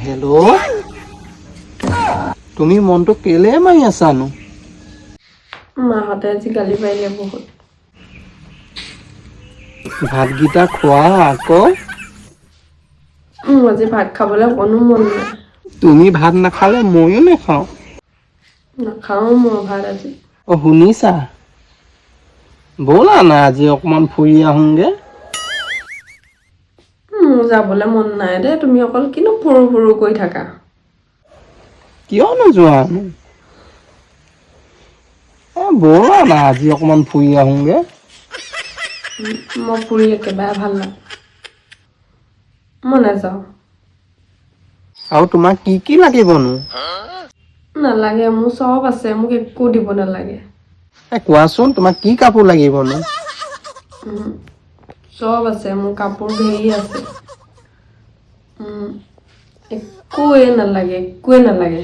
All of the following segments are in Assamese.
হেল্ল', তুমি মনটো কেলে মাৰি আছানো? মাহঁতে আজি গালি পাৰিলে বহুত। ভাতকেইটা খোৱা আকৌ। মোৰ আজি ভাত খাবলৈ অকণো মন নাই। তুমি ভাত নাখালে ময়ো নাখাওঁ। নাখাওঁ মই ভাত আজি। অ শুনিছা, ব'লা না আজি অকণমান ফুৰি আহোঁগে। মোৰ যাবলৈ মন নাই দেই, তুমি অকল কিনো ফুৰো ফুৰো কৰি থাকা। কিয় নোযোৱানো? এ ব'লা না আজি অকণমান ফুৰি আহোঁগে। মই ফুৰি একেবাৰে ভাল নাপাওঁ, মই নাযাওঁ। আৰু তোমাক কি কি লাগিবনো? নালাগে, মোৰ চব আছে, মোক একো দিব নালাগে। এ কোৱাচোন, তোমাক কি কাপোৰ লাগিবনো? চব আছে, মোৰ কাপোৰ ধেৰ আছে। একোৱে নালাগে, একোৱে নালাগে।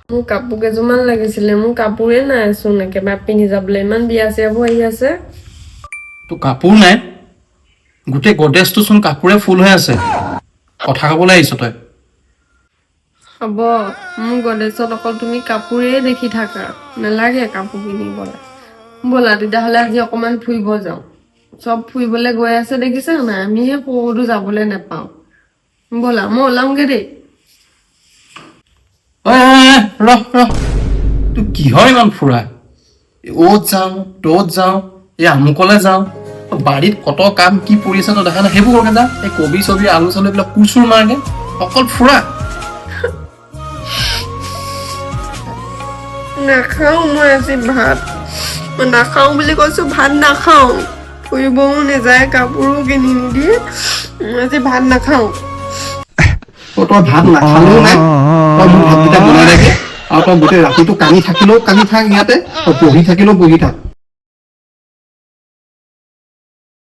মোক কাপোৰ কেইযোৰমান লাগিছিলে, মোৰ কাপোৰে নাইচোন একেবাৰে পিন্ধি যাবলৈ, ইমান বিয়া চিয়াবোৰ আহি আছে। তোৰ কাপোৰ নাই? গোটেই গডৰেজটো চোন কাপোৰে ফুল হৈ আছে। কথা ক'বলৈ আহিছ তই? হ'ব, মোৰ গডৰেজত অকল তুমি কাপোৰেই দেখি থাকা, নালাগে কাপোৰ কিনিবলৈ। ব'লা তেতিয়াহ'লে আজি অকণমান ফুৰিব যাওঁ। চব ফুৰিবলৈ গৈ আছে দেখিছা নাই, আমিহে ক'তো যাবলৈ নাপাওঁ। ব'লা, মই ওলামগৈ দেই। ঐ, ঐ, ঐ, ৰহ ৰহ, তোৰ কিহৰ ইমান ফুৰা? অ'ত যাওঁ ত'ত যাওঁ, এই আমুকলৈ যাওঁ, বাৰীত কত কাম কি পৰি আছে তই দেখা নাই? সেইবোৰ কৰগে যা। এই কবি চবি আলু চালু এইবিলাক কোৰ মাৰগে, অকল ফুৰা। নাখাওঁ মই আজি ভাত, মই নাখাওঁ বুলি কৈছোঁ, ভাত নাখাওঁ। ফুৰিবও নাযায়, কাপোৰো কিনি নিদিয়ে, মই আজি ভাত নাখাওঁ। তই ভাত নাখালেও নাই, তই মোৰ ভাতকেইটা বনাই থাকে আৰু তই গোটেই ৰাতিটো কান্দি থাকিলেও কান্দি থাক ইয়াতে, তই বহি থাকিলেও বহি থাক।